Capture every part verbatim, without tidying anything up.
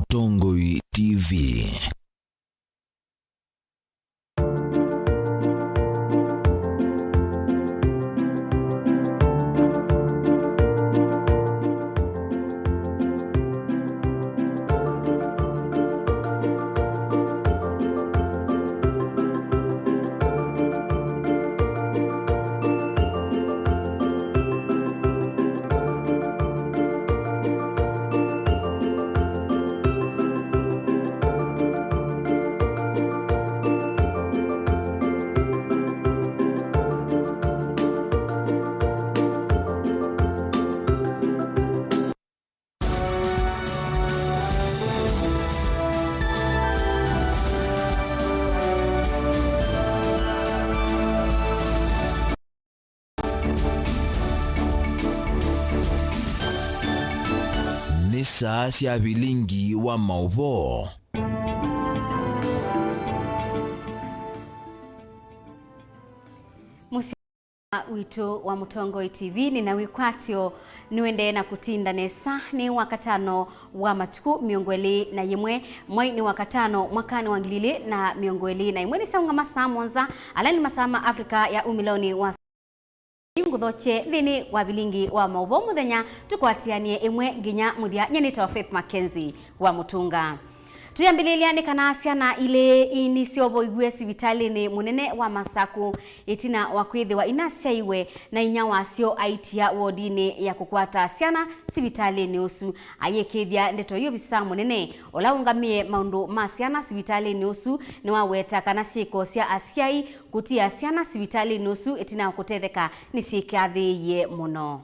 Atongoi T V. Nĩ saa sya vilingi wa maũvoo. Mũsyĩ witũ wa Mũtongoi T V, nĩ na wĩkwatyo nĩũendee na kũtinda nesa. Nĩ Wakatano wa matukũ mĩongo ĩlĩ na yĩmwe, mwai nĩ Wakatano, mwakanĩ wa ngili ilĩ na mĩongo ĩlĩ na ĩmwe. Nĩsyaũngama saa mũonza, ala nĩ masaa ma Africa ya umĩlonĩ wa Yu ngũthokye nthĩnĩ wa vilingi wa maũvoo mũthenya, tũkwatĩanĩe ĩmwe nginya mũthya. Nyie nĩtawa Faith Mackenzie wa Mũtũnga. Tũyambĩlĩlya nĩ kana syana ilĩ inisyovoiw'e sivitalĩnĩ mũnene wa Masaku ĩtina wa kwĩthĩwa inasyaiwe na inya wasyo aitia wodinĩ ya kũkwata syana sivitalĩnĩ ũsu. Ayĩkĩĩthya ndeto ii ovisaa mũnene ũla ũngamĩe maũndũ ma syana sivitalĩnĩ ũsu nĩwaweta kana syĩko sya asyai kũtia syana sivitalĩnĩ ũsu ĩtina wa kũtetheka nĩsyĩkathĩĩie mũno.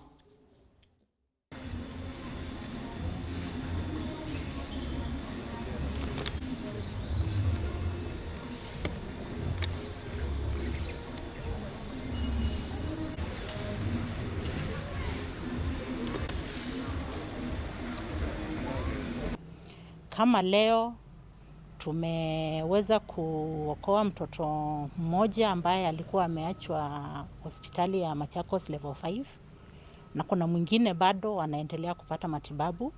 Kama leo tumeweza kuokoa mtoto mmoja ambaye alikuwa ameachwa hospitali ya Machakos Level five, na kuna mwingine bado anaendelea kupata matibabu,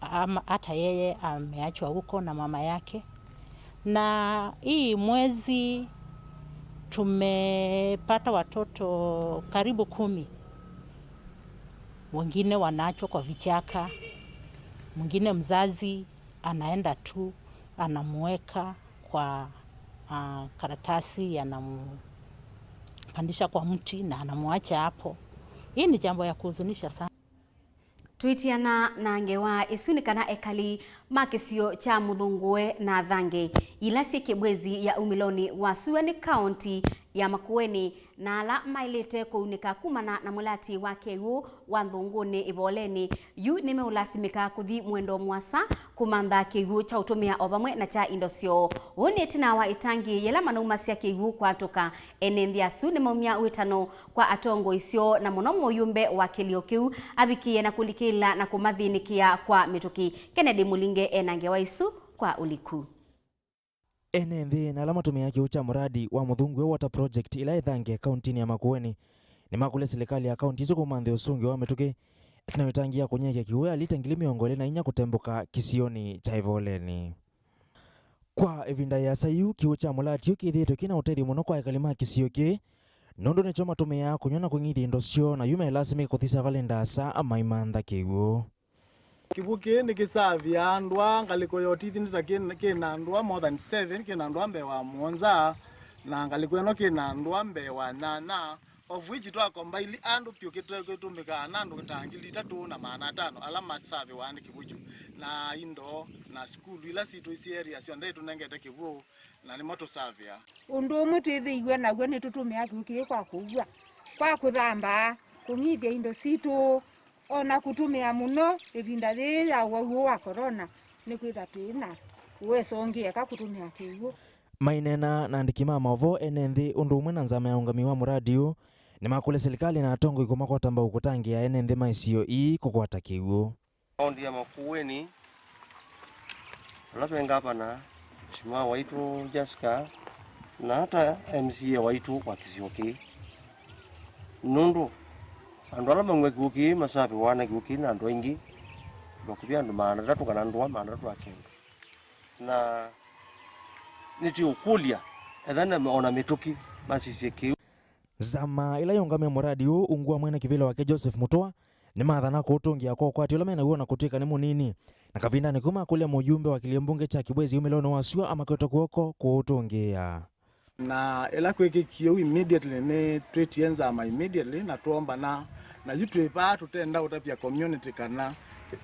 ama hata yeye ameachwa huko na mama yake. Na hii mwezi tumepata watoto karibu kumi, wengine wanaachwa kwa vichaka, mwingine mzazi anaenda tu, anamuweka kwa, ah, karatasi, anampandisha kwa mti na anamwacha hapo. Hii ni jambo ya kuhuzunisha sana. Tũitiana na ngewa ĩsu nĩ kana ekali ma kĩsio kya Mũthũngũe na Thange, ila syĩ kĩbwezi ya umĩlonĩ wa sua nĩ kaũnti ya Makueni, na ala maĩlĩte kũunĩka kumana na mũlati wa kĩw'ũ wa Nthũngũnĩ Ĩvoleni, yu nĩmeũlasimĩka kũthi mwendo mũasa kũmantha kĩw'ũ kya ũtũmĩa o vamwe na kya indo syoo. Ũu nĩ ĩtina wa ĩtangi yĩla manaumasya kĩw'ũ kwatũka. Ene nthĩ asu nĩmaumya wĩtano kwa atongoi syoo, na mũno mũyũmbe wa kĩlio kĩu avikĩie na kũlikĩla na kũmathĩnĩkĩa kwa mĩtũkĩ. Kennedy Mũlinge ena ngewa isu kwa ũliku. Ene nthĩ na ala matũmĩaa kĩw'ũ kya mũradi wa Mũthũngũe Water Project ĩla ĩ Thange kaũntinĩ ya Makueni nĩmakũlya silikalĩ ya kaũnti isu kũmanthĩa ũsũngĩo wa mĩtũkĩ ĩtina wa ĩtangi ya kũnyaĩĩkya kĩw'ũ ya lita ngili mĩongo ĩlĩ na inya kũtembũka kĩsionĩ kya Ĩvoleni. Kwa ĩvinda yĩasa yu, kĩw'ũ kya mũlati ũũ kĩthĩĩtwe kĩ na ũtethyo mũno kwa ekali ma kĩsio kĩĩ, nũndũ nĩkyo matũmĩaa kũnyw'a na kũng'ithya indo syoo, na yu melasimĩke kũthi savalĩ ndaasa maimantha kĩw'ũ. Kĩw'ũ kĩĩ nĩkĩsavĩaa ndũa, ngalĩko ya ũtithi nĩ ta kĩ, kĩ na ndũa more than seven, kĩ na ndũa mbee wa mũonza, na ngalĩko ĩno kĩ na ndũa mbee wa nyanya, of which twakombaili andũ pyũ kĩte-, kĩtũmĩkaa na andũ ta ngili itatũ na maana atano ala masavĩwaa nĩ kĩw'ũ kyu, na indo, na sukulu ila sitũ isi area syonthe itũnengete kĩw'ũ, na nĩmo tũsavĩaa. Ũndũ ũmwe twĩthĩiwe naw'o nĩtũtũmĩaa kĩw'ũ kĩĩ kwa kũua, kwa kũthamba, kũng'ithya indo sitũ, o na kũtũmĩa mũno ĩvinda yĩĩ ya ũwau ũũ wa corona, nĩkwĩtha twĩ na ũweso ũngĩ eka kũtũmĩa kĩw'ũ. Maineena na andĩki ma maũvoo, ene nthĩ ũndũ ũmwe na nzama ya ũngami wa mũradi ũũ, nĩmakũlya silikalĩ na atongoi kũmakwata mbau kũtangĩĩa ene nthĩ ma isio ii kũkwata kĩw'ũ. Kaũnti ya Makueni, vala ve ngavana, Mheshimiwa waitũ Jessica, na ata M C A waitũ wa kĩsio kĩĩ. Nũndũ andũ ala maumw'a kĩw'ũ kĩĩ masavĩwaa na kĩw'ũ kĩĩ na andũ aingĩ, Vakuvĩ andũ maana atatũ kana ndũa maana atatũ na kenda. Na nĩtũũkũlya etha na ona mĩtũkĩ masisye kĩu. Nzama ĩla yĩũngamĩe mũradi ũũ ungu wa mwene kĩvĩla wake Joseph Mũtũa nĩmathana kũũtũngĩa kwa ũkwati ũla menaw'o na kũtw'ĩka nĩ mũnini. Na kavindanĩ kau makũlya mũyumbe wa kĩlio mbunge kya Kĩbwezi umĩlonĩ wa sua amakwete kw'oko kũũtũngĩa. Na ĩla kwĩkĩkie ũu immediately, nĩtwĩtie nzama immediately na twombana na yu twĩ vaa tũtenda ũtavya community kana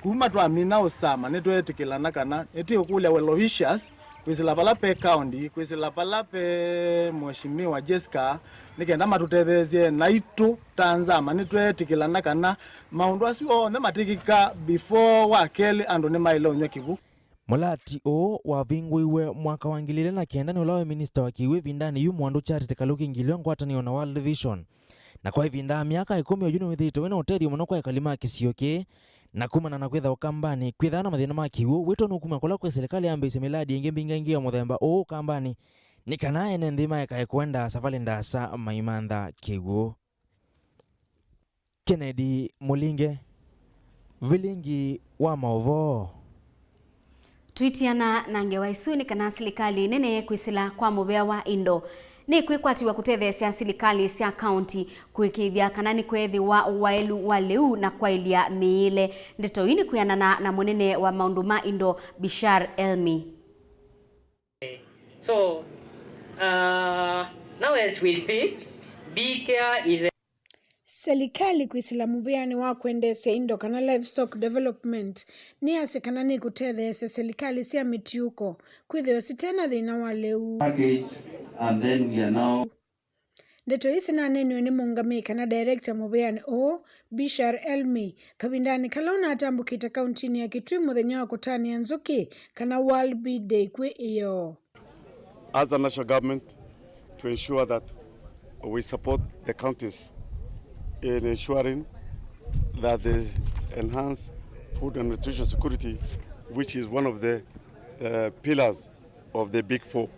kuma twamina ũsama nĩtweetĩkĩlana kana nĩtĩũkũlya well wishes kwĩsĩla vala ve county, kwĩsĩla vala ve Mheshimiwa Jessica, nĩ kenda matũtetheesye naitũ ta nzama nĩtweetĩkĩlana kana maũndũ asu onthe matĩkĩka before wa kelĩ andũ nĩmaĩle ũnyw'a kĩw'ũ. Mũlati ũũ wavingũiwe mwaka wa ngili ilĩ na kenda nĩ ũla waĩ minista wa kĩw'ũ ĩvindanĩ yu Mwandũ Charity Kaluki Ngilwa ngwatanĩo na World Vision. Na kwa ĩvinda ya myaka ĩkũmi oyu nĩwĩthĩĩtwe wĩna ũtethyo mũno kwa ekali ma kĩsio kĩĩ, na kumana na kwĩtha Ũkambanĩ kwĩthaa na mathĩna ma kĩw'ũ, wĩto nũkuma kũla kwĩ silikalĩ yambĩĩsye mĩladi ĩngĩ mbingangĩ ya mũthemba ũũ Ũkambanĩ, nĩ kana ene nthĩ maekae kũenda savalĩ ndaasa maimantha kĩw'ũ. Kennedy Mũlinge, vilingi wa maũvoo. Twitiana na ngewa isu nĩ kana silikalĩ nene kwĩsĩla kwa mũvea wa indo nĩkwĩkwatiw'a kũtetheesya silikalĩ sya kaunti kũĩkĩĩthya kana nĩkweethĩwa waĩlu wa lĩu na kwaĩlya mĩĩle. Ndeto ii nĩ kwĩanana na mũnene wa maũndũ ma indo Bishar Elmi. So, uh, now as we speak, B K R is a Selikalĩ kwĩsĩla mũvĩanĩ wa kwendeesya indo kana livestock development nĩyasya kana nĩkũtetheesya selikalĩ sya mĩtiũko kwĩthĩwa site na thĩna wa lĩu. Package, and then we are now Ndeto ii sinaneeniwe nĩ mũũngamĩi kana director mũvĩanĩ ũũ, Bishar Elmi, kavindanĩ kala ũnatambũkĩte kauntinĩ ya Kitui mũthenya wa kũtanĩa nzũkĩ, kana World Bee Day kwĩ ĩyoo. As a national government, to ensure that we support the counties in ensuring that they enhance food and nutrition security, which is one of the, uh, pillars of the Big Four.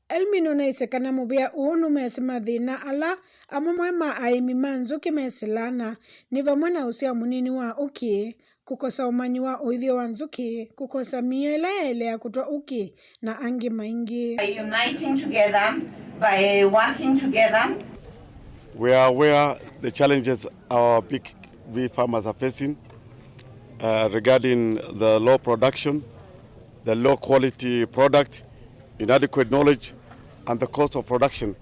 Elmi nũnaisye kana mũvĩa ũũ nũmesĩ mathĩna ala amwe ma aĩmi ma nzũkĩ mesĩlaa, na nĩ vamwe na ũseo mũnini wa ũkĩ, kũkosa ũmanyi wa ũĩthyo wa nzũkĩ, kũkosa mĩio ĩla yaĩle ya kũtwa ũkĩ, na angĩ maingĩ. By uniting together, by working together. We are aware the challenges our big bee farmers are facing, uh, regarding the low production, the low quality product, inadequate knowledge, and the cost of production,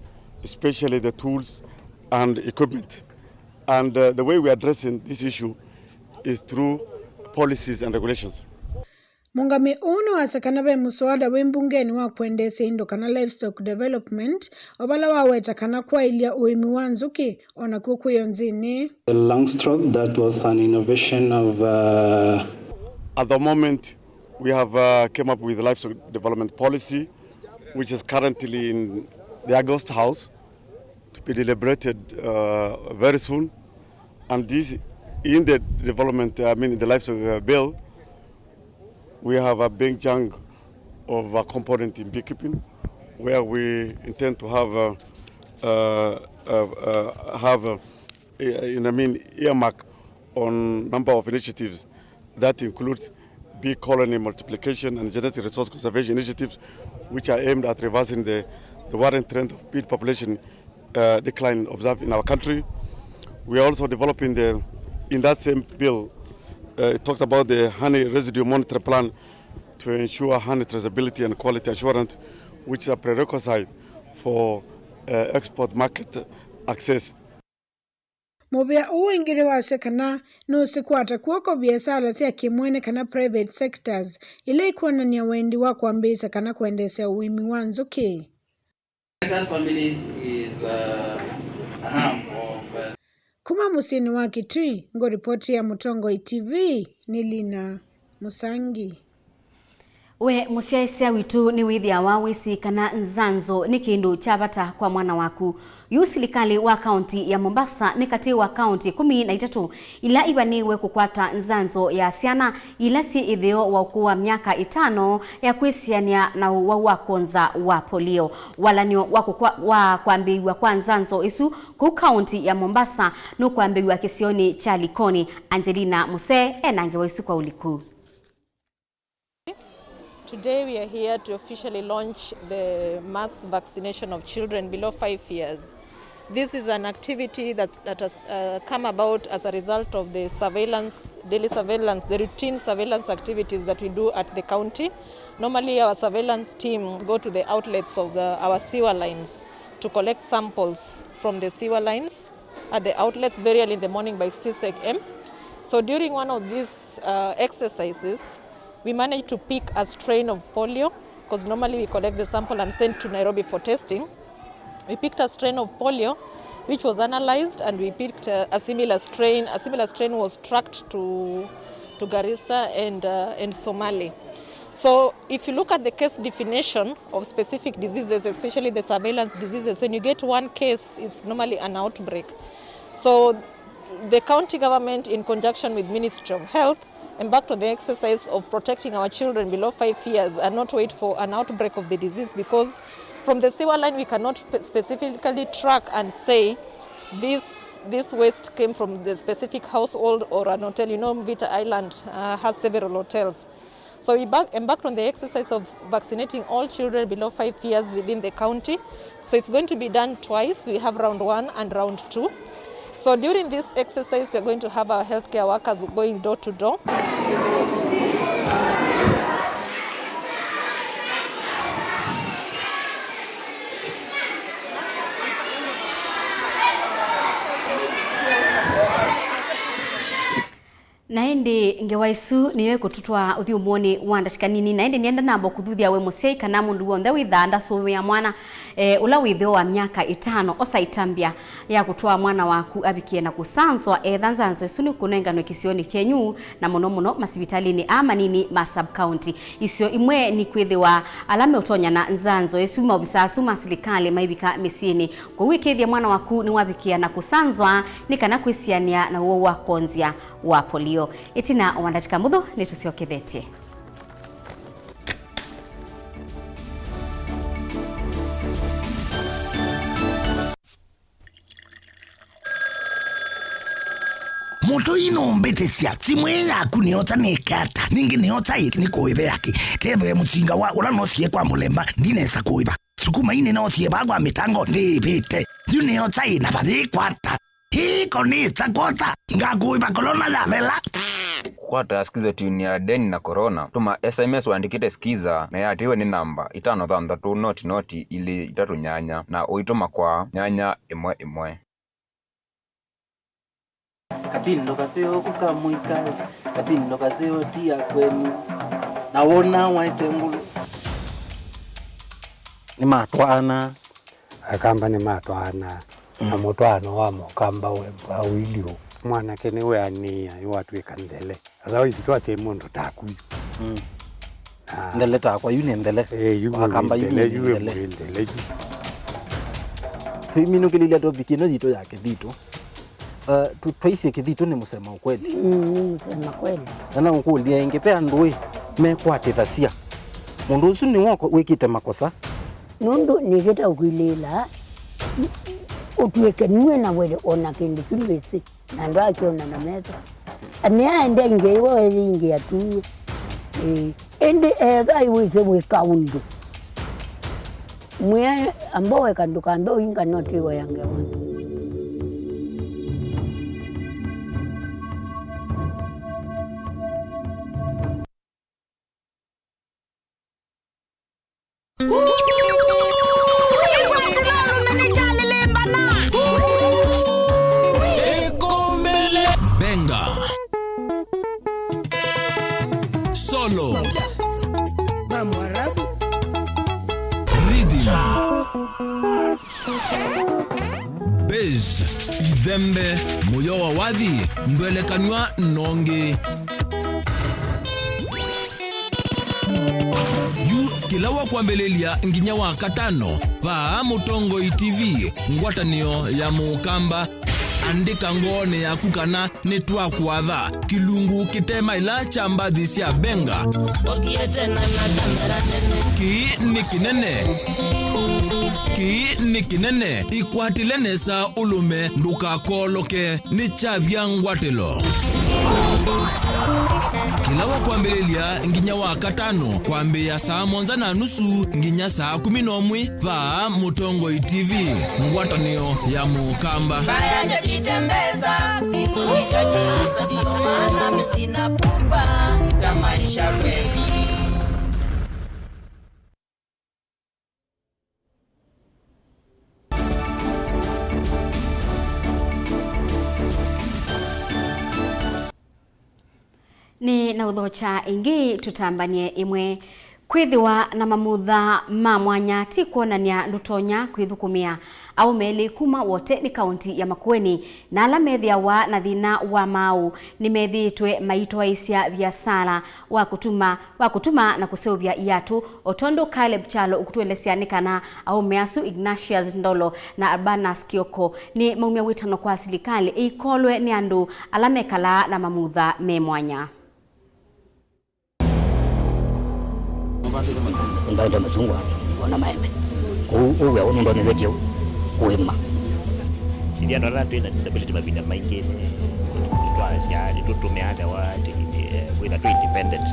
especially the tools and equipment. And, uh, the way we are addressing this issue is through policies and regulations. Mũũngamĩi ũũ nĩwasya kana ve mũsoada wĩ mbungenĩ wa kwendeesya indo kana livestock development, o vala waweta kana kwaĩlya ũĩmi wa nzũkĩ o nakw'o kwĩo nthĩnĩ. Langstroth, that was an innovation of, uh, At the moment, we have, uh, came up with livestock development policy, which is currently in the August House to be deliberated, uh, very soon. And this, in the development, I mean, in the livestock, uh, bill, we have a big chunk of a component in beekeeping, where we intend to have, uh, uh, uh, uh, have, uh, in, I mean, earmark on number of initiatives that include bee colony multiplication and genetic resource conservation initiatives, which are aimed at reversing the, the worrying trend of bee population, uh, decline observed in our country. We are also developing the, in that same bill, uh, it talks about the honey residue monitoring plan to ensure honey traceability and quality assurance, which is a prerequisite for, uh, export market access. Mũvĩa ũũ ĩngĩ nĩwasya kana nũsikwata kw'oko viasala sya kĩmwene kana private sectors ila ikwonany'a wendi wa kwambĩĩsya kana kwendeesya ũĩmi wa nzũkĩ. This family is, uh, a harm of, uh, Kuma mũsyĩnĩ wa Kitui, ngũripoti ya Mũtongoi T V nĩ Lina Mũsangi. We mũsyaĩĩsya witũ nĩwĩthĩawa wĩsĩ kana nzanzo nĩ kĩndũ kya vata kwa mwana waku. Yu silikalĩ wa kaũnti ya Mombasa nĩ katĩ wa kaũnti ĩkũmi na itatũ ila ivanĩĩwe kũkwata nzanzo ya syana ila syĩ ĩtheo wa ũkũũ wa myaka ĩtano ya kwĩsianĩa na ũwau wa kwonza wa polio. Walany'o wa kũkwa-, wa kwambĩĩw'a kwa nzanzo ĩsu kũu kaũnti ya Mombasa nũkwambĩĩw'a kĩsionĩ kya Likoni. Angelina Musee e na ngewa ĩsu kwa ũliku. Today we are here to officially launch the mass vaccination of children below five years. This is an activity that's, that has, uh, come about as a result of the surveillance, daily surveillance, the routine surveillance activities that we do at the county. Normally, our surveillance team go to the outlets of the, our sewer lines to collect samples from the sewer lines at the outlets very early in the morning by six a m. So during one of these, uh, exercises, we managed to pick a strain of polio, 'cause normally we collect the sample and send to Nairobi for testing. We picked a strain of polio, which was analyzed, and we picked a, a similar strain. A similar strain was tracked to, to Garissa and, uh, and Somali. So if you look at the case definition of specific diseases, especially the surveillance diseases, when you get one case, it's normally an outbreak. So the county government, in conjunction with Ministry of Health, embarked on the exercise of protecting our children below five years and not wait for an outbreak of the disease, because from the sewer line we cannot spe-, specifically track and say this, this waste came from the specific household or an hotel. You know, Mvita Island, uh, has several hotels. So we back, embarked on the exercise of vaccinating all children below five years within the county. So it's going to be done twice. We have round one and round two. So during this exercise, we are going to have our healthcare workers going door to door. Na ĩndĩ ngewa ĩsu nĩyo ĩkũtũtwaa ũthyũmũonĩ wa ndatĩka nini. Na ĩndĩ nĩenda namba kũthuthya we mũsyai kana mũndũ w'onthe wĩthaa ndasũvĩa mwana, eh, ũla wĩ ĩtheo wa myaka ĩtano, osa ĩtambya ya kũtwaa mwana waku avikĩe na kũsanzwa, etha nzanzo ĩsu nĩkũnenganwe kĩsionĩ kyenyu, na mũno mũno masivitalĩnĩ aa manini ma sub-county. Isio imwe nĩ kwĩthĩwa ala meũtonya na nzanzo ĩsu, maovisa asu ma silikalĩ maivika mĩsyĩnĩ. Kwoou ĩkĩĩthya mwana waku nĩwavikĩa na kũsanzwa nĩ kana kwĩsianĩa na ũwau wa kwonzya wa polio. Ĩtina wa ndatĩka mũthũ nĩtũsyokethetye. Mũtũi nũmbĩtĩsya, simũ ĩĩ yaku nĩyosa nĩke ata? Ningĩ nĩyosa ĩ nĩkũĩve yake? Kethĩwe mũsinga wa ũla noosie kwa mũlemba, ndinesa kũĩva. Sukuma ii nĩnoosie vaa kwa mĩtango, ndĩĩvĩte. Yu nĩyosa ĩ na vayĩkwata. Ĩĩ ko nĩsa kwosa, ngakũĩva kolona yathela. Kũkwata Skiza Tune ya Deni na Corona, tũma S M S ũandĩkĩte Skiza na ĩatĩĩwe nĩ namba ĩtano thanthatũ noti noti ilĩ itatũ nyanya na ũitũma kwa nyanya ĩmwe ĩmwe. Katindo kaseo kuka mũika, katindo kaseo ti ya kwenu. Na wona waete ngulu. Nĩmatwaana. Akamba nĩmatwaana, na mũtwaano wa mũkamba we mbwa ũilyũ. Mwanake nĩweanĩĩa, nĩwatw'ĩka nthele. Otherwise, twasye mũndũ taku yu. Mm. Ah. Nthele takwa, yu nĩ nthele. Eh, yu Wakamba, yu nthele, nĩ yu nthele. Nthele yu. Tũiminũkĩlĩlya topic ĩno yitũ ya kĩthitũ. Uh, tu-, twaisye kĩthitũ nĩ mũsema ũkweli. Mm, nĩ mũsema kweli. Na no ngũkũlye ĩngĩ, ve andũ ĩ mekwatĩthasya mũndũ ũsu nĩwe wĩkĩte makosa. Nũndũ nĩkĩte ũkwilĩĩla ũtw'ĩke nue na wele ona kĩndũ kĩu wĩsĩ. Na ndwakyona na metho. Nĩaende ingĩ iwe weyĩingĩa tu. Ĩĩ. Ĩndĩ ethwa wĩsĩ wĩka ũndũ. Mwĩe amba weka ndũkambe ũinga noti iwe ya ngewa. Benga. Solo. Rhythm. Bass, ithembe, mũyo wa wathi, ndwelekanw'a nongi. Kĩla wa kwambĩlĩlya nginya wa katano, vaa Mũtongoi T V, ngwatanĩo ya Mũkamba. Andĩka ngoonĩ yaku kana nĩtwakwatha. Kĩlungu kĩtemaĩla kya mbathi sya Benga. Ũthiĩte na na kamera nene. Kĩĩ nĩ kĩnene. Kĩĩ nĩ kĩnene. Ĩkwatĩle nesa ũlũme, ndũkakooloke. Nĩ kyavya ngwatĩlo. Kĩla wa kwambĩlĩlya nginya wa katano, kwambĩĩa saa mũonza na nusu nginya saa kumi na ũmwe, vaa Mũtongoi T V, ngwatanĩo ya Mũkamba. Mbaya hajajitembeza, hizo ni chache, sasa ndio maana mimi sina pupa ya maisha kweli. Nĩ na ũthokya ĩngĩ, tũtambany'e ĩmwe. Kwĩthĩwa na mamutha ma mwanya ti kwonany'a ndũtonya kwĩthũkũmĩa. Aũme elĩ kuma Wote nĩ kaũnti ya Makueni, na ala methĩawa na thĩna wa maaũ nĩmethĩĩtwe maitwaĩĩsya viasala wa kũtuma, wa kũtuma na kũseũvya iatũ, o tondũ Caleb Kyalo ũkũtũelesya nĩ kana aũme asu, Ignatius Ndolo na Urbanus Kioko, nĩmaumya wĩtano kwa silikalĩ ĩikolwe nĩ andũ ala mekalaa na mamutha me mwanya. Nĩmbaĩte machungwa, o na maembe. Kũu ũwĩa ũũ nũndonethetye kũĩma. Ithyĩ andũ ala twĩ na disability mavinda maingĩ nĩ twasya, nĩtũtũmĩaa thĩwa, eh, kwĩtha twĩ independent.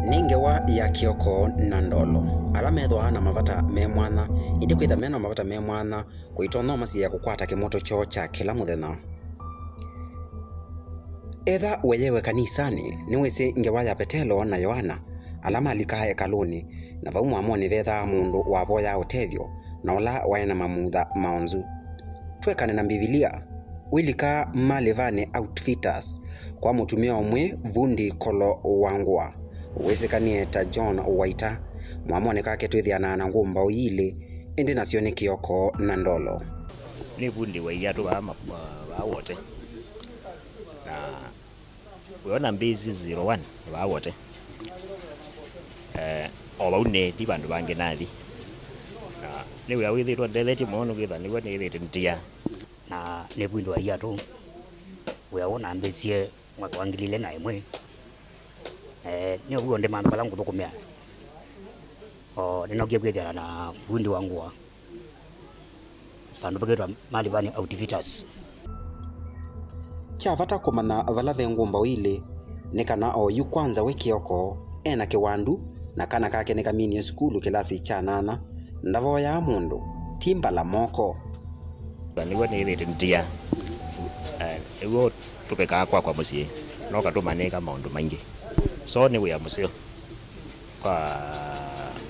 Nĩ ngewa ya Kioko na Ndolo, ala methĩawa na mavata me mwanya, ĩndĩ kwĩtha me na mavata me mwanya kũitonya ũmasiĩĩa kũkwata kĩmoto kyoo kya kĩla mũthenya. Etha weyewe kanisanĩ, nĩwĩsĩ ngewa ya Petelo na Yoana, ala malikaa hekalũnĩ, na vau mwamonĩ vethaa mũndũ wavoyaa ũtethyo, na ũla waĩ na mamutha maonzu. Twekane na Mbivilia, wĩlikaa Malivani Outfitters, kwa mũtumĩa ũmwe, vundi kolo wa ngũa, wĩsĩkanĩe ta John Waita. Mwamonĩ kake twĩthĩanaa na ngũmbaũ ilĩ, ĩndĩ nasyo nĩ Kioko na Ndolo. Nĩ vundi wa iatũ vaa ma-, vaa Wote. Na wĩona mbĩsi zero one vaa Wote. Eh, o vau nĩ, ti vandũ vangĩ nathi. Na nĩ wĩa wĩthĩĩtwe ndethetye mũno nĩkwĩtha nĩw'o nĩthĩĩte ntia. Na nĩ vundi wa iatũ. Wĩa ũũ nambĩsie mwaka wa ngili ilĩ na ĩmwe. Eh, nĩ ũw'o ndĩmantha vala ngũthũkũmĩa. O, nĩnokie kwĩthĩana na vundi wa ngũa. Vandũ vakĩtwa Malivani Outfitters. Kya vata kũmanya vala ve ngũmbaũ ilĩ nĩ kana oyu kwanza we Kioko e na kĩwandu, na kana kake nĩkaminie sukulu kĩlasi kya nana. Ndavoyaa mũndũ, ti mbala moko. Nĩw'o nĩthĩĩte ntia. Eh, nĩw'o tũvekaa kwakwa mũsyĩ, no katũma nĩka maũndũ maingĩ. So nĩ wĩa mũseo kwa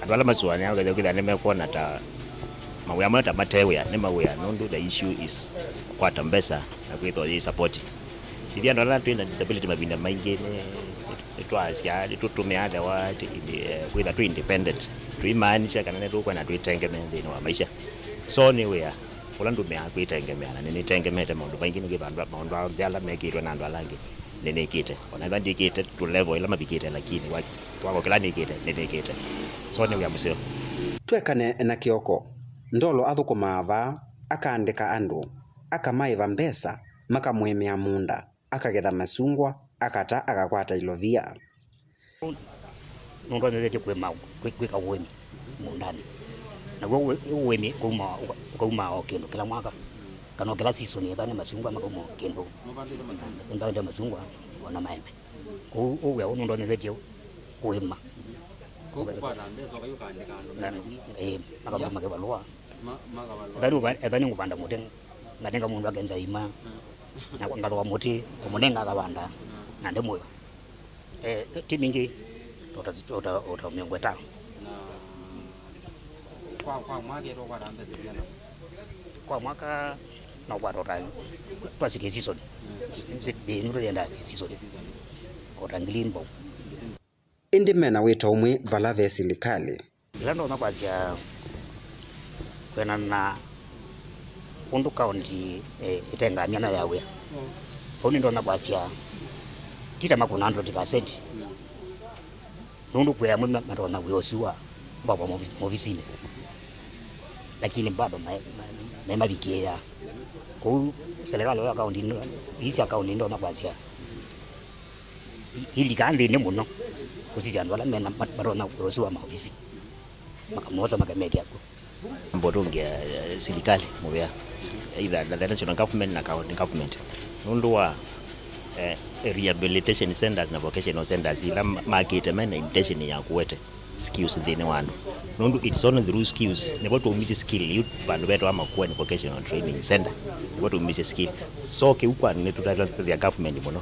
andũ ala masũanĩaa, ũkethĩa kwĩthĩa nĩmekwona ta mawĩa amwe ta mate wĩa, nĩ mawĩa, nũndũ the issue is kũkwata mbesa na kwĩthwa yĩ support. Ithyĩ andũ ala twĩ na disability mavinda maingĩ nĩ, nĩtwasya, nĩtũtũmĩaa thĩwa, eh, kwĩtha twĩ independent, tũimaanisha kana nĩtũkwenda twĩtengemee nthĩnĩ wa maisha. So nĩ wĩa ũla ndũmĩaa kwĩtengemea, na nĩnĩtengemete maũndũ maingĩ, nĩkĩthwa andũ, maũndũ onthe ala mekĩtwe na andũ ala angĩ nĩnĩkĩte. O na ethwa ndikĩte to level ĩla mavikĩte, lakini wa-, kiwango kĩla nĩkĩte, nĩnĩkĩte. So nĩ wĩa mũseo. Twekane na Kioko. Ndolo athũkũmaa vaa, akaandĩka andũ, akamaĩva mbesa, makamũĩmĩa mũũnda, akaketha masungwa, akata, akakwata ilovia. Nũndonethetye kũĩma, kwĩ-, kwĩka ũĩmi mũũndanĩ. Naw'o ũĩ-, ũĩmi ũkauma, ũka-, ũkauma o kĩndũ kĩla mwaka, kana o kĩla season, ethĩwa nĩ masungwa makauma o kĩndũ. Nĩmbaĩte masungwa, o na maembe. Kũu ũwĩa ũũ nũndonethetye kũĩma. Kũu kũkwata mbesa, ũkai ũkaandĩka andũ me na, ĩĩ, makamũtũma kĩvalũa. Ma-, makavalũa. Ethĩwa nĩ ũva-, ethĩwa nĩ ngũvanda mũtĩ, nganenga mũndũ akenza ima, na ngathooa mũtĩ, kũmũnenga akavanda, na ndĩ mũyo. Eh, ti mingĩ, ota, ota, ota mĩongo ĩtano. Na kwa, kwa mwaka ĩtwa ũkwata mbesa siana? Kwa mwaka no kwata ota, twasike season. Mm. Ĩĩ, nĩtũyenda season. Season. Ota ngili mbau. Ĩndĩ me na wĩto ũmwe vala ve silikalĩ. Ĩla ndonya kwasya kwĩanana na ũndũ kaũnti, eh, ĩtengaa myanya ya wĩa, vau nĩndonya kwasya ti ta makũna hundred percent. Nũndũ kwĩ amwe ma-, matonya wĩa ũsu wa, Kwa movi- movisinĩ, lakini bado me- me- memavikĩĩa kũu. Serikali ya kaunti ino, ii sya kaunti ndonya kwasya i- ilika nthĩnĩ mũno kũsisya andũ ala mena ma- matonya ũsu wa maovisi, makamosa makamekĩa ku. Mbotũngĩa eh, silikalĩ mũvea, either the national government na county government, nũndũ wa eh, rehabilitation centers na vocational centers ila ma- makĩte mena intention ya kũete skills nthĩnĩ wa andũ, nũndũ it's only through skills nĩvo tũumisye skill yu vandũ vetawa Makueni Vocational Training Center, nĩvo tũumisye skill. So kĩu kwa nĩtũtatethya government mũno,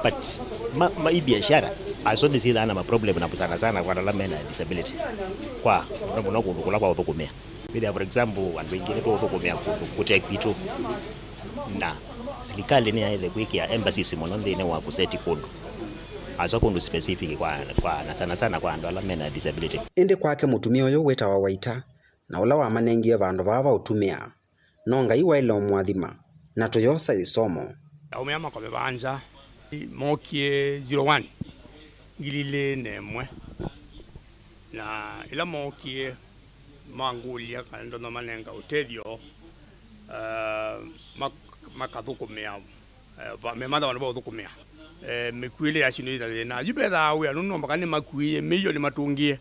but ma, ma, i biashara aso nĩsyĩthaa na maproblem na sana sana kwa ala mena disability, kwa mũno mũno kũndũ kũla kwa ũthũkũmĩa. Wĩthĩa, for example, andũ aingĩ nĩtũũthũkũmĩa kũndũ kũte kwitũ, na silikalĩ nĩyaĩle kwĩkĩa emphasis mũno nthĩnĩ wa kũseti kũndũ, hasa kũndũ specific kwa, kwa, na sana sana kwa andũ ala mena disability. Ĩndĩ kwake mũtumĩa ũyũ wĩtawa Waita, na ũla wamanengie vandũ vaa va ũtumĩa, no Ngai waĩle ũmũathima, na tũyosa ĩsomo. Aũme aa makome vaa nza mookie zero one, ngili ilĩ na ĩmwe, na ĩla mookie mangũlya kana ndonya manenga ũtethyo, eh, mak- makathũkũmĩa, eh, va- mematha vandũ va ũthũkũmĩa. Eh, mĩkuĩle ya syĩndũ yĩ na thĩna. Yu vethaa wĩa nũndũ no mpaka nĩmakuĩe, mĩio nĩmatũngĩe,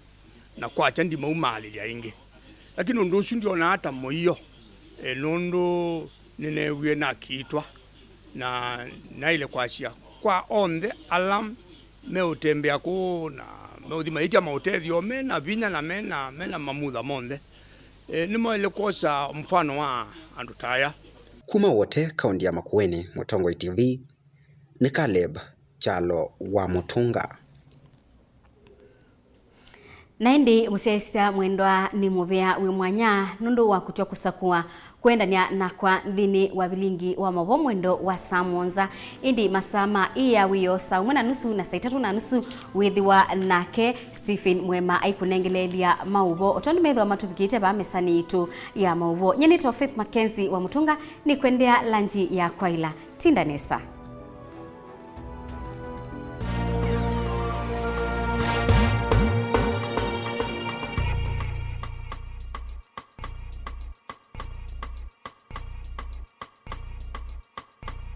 na kwakya ndimaumaalĩlya ĩngĩ. Lakini ũndũ ũsu ndyonaa ta mũio, eh, nũndũ nĩneewie nakiitwa, na naĩle kwasya kwa onthe ala meũtembea kũũ na meũthi maĩtya maũtethyo, mena vinya na mena, mena mamutha monthe, e, nĩmaĩle kwosa mfano wa andũ ta aya. Kuma Wote, kaunti ya Makueni, Mũtongoi T V, nĩ Caleb Kyalo wa Mũtũnga. Na ĩndĩ mũsyaĩĩsya mwendwa, nĩ mũvea wĩ mwanya nũndũ wa kũtw'a kũsakũa kũendany'a nakwa nthĩnĩ wa vilingi wa maũvoo mwendo wa saa mũonza. Ĩndĩ masaa ma ĩ ya wĩoo saa ũmwe na nusu na saa itatũ na nusu wĩthĩwa nake Stephen Mwema aikũnengeleelya maũvoo o tondũ methĩwa matũvikĩte vaa mesanĩ yitũ ya maũvoo. Nyie nĩtawa Faith Mackenzie wa Mũtũnga, nĩkwendea lanji ya kwaĩla. Tinda nesa.